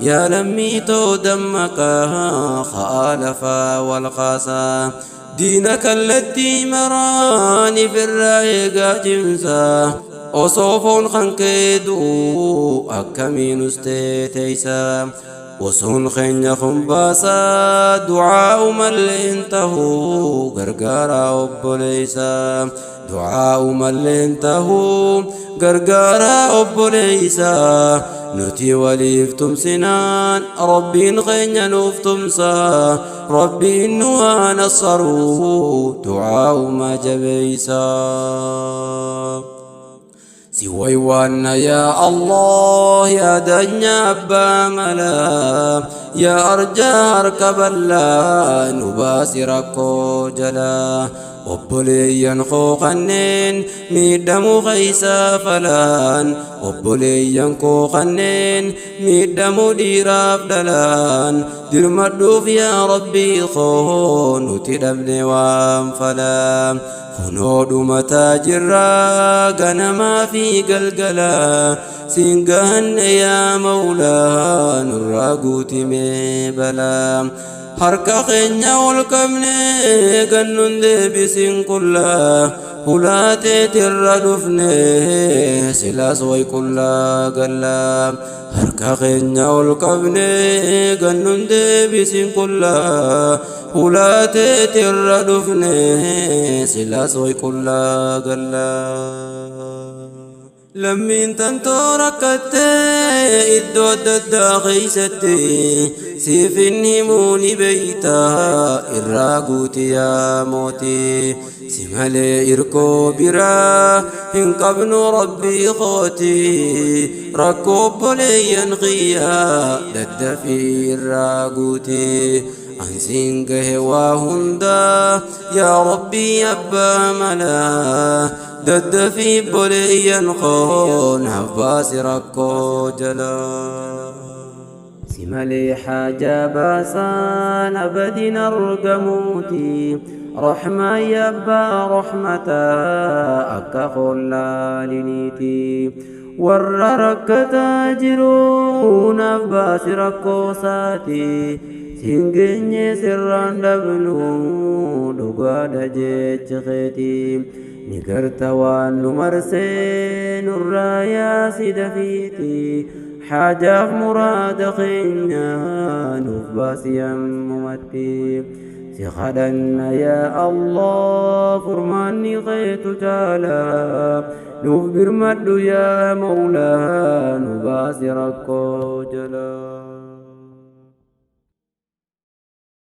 Yaa lammii too dammaqaa khaalafaa wal qaasaa. Diina kallattii maraani firraa eegaa cimsaa. Osoo foon kan kee du'u akkamiin ustee teeysaa. Osoon keenya kun baasaa du'aa'uma illeen tahuu gargaaraa obboleeysaa. Du'aa'uma illeen tahuu gargaaraa obboleeysaa. Nuti waliif tumsinaan Rabbiin keenya nuuf tumsaa. Rabbiin nu haa nassaruu du'aa'uma jabeeysaa. Si waywaanna yaa Allah, yaa daanya abbaa malaa, yaa arjaa harka bal'aa, nu baasi rakkoo jalaa. Obboleeyyan koo kanneen miidhamuu keeysaa falan, obboleeyyan koo kanneen miidhamuu dhiiraaf dhalaan, dirmadhuuf yaa Rabbii koo, nuti dhabne waan falaa. Kunoo dhumataa jirraa ganamaa fi galgalaa, siin gahanne yaa Mawlaa, nurraa guutimee balaa. Harka keenya ol qabne gannun deebisin qullaa, hulaateetirra dhufne silaas way qullaa gallaa. Harka keenya ol qabne gannun deebisin qullaa, hulaateetirra dhufne silaas way qullaa gallaa. Lammiin tantoo rakkattee iddoo adda addaa keeysatti, siif inni himuu ni beeytaa, irraa guuti yaa mootii. Si malee irkoo biraa hin qabnu Rabbii kooti, rakkoo obboleeyyan kiyyaa daddafii irraa guuti. Ansiin gahe waa hundaa yaa Rabbii abbaa malaa, daddafii obboleeyyan koo naaf baasi rakkoo jalaa. Si malee haajaa baasaan abadin argamuuti. Rahmaan yabbaa rahmataa akka qollaaliniiti. Warra rakkataa jiru naaf baasi rakkoo saati. Siin geenye sirraan dhabnu dhugaadha jechi keeti. Ni garta waan nu marsee nurraa yaasi dafiiti. Haajaaf muraada keenya nuuf baasi ammumatti. Si kadhanna yaa Allah, furmaanni keetu caalaa. Nuuf birmadhu yaa Mawlaa, nu baasi rakkoo jalaa.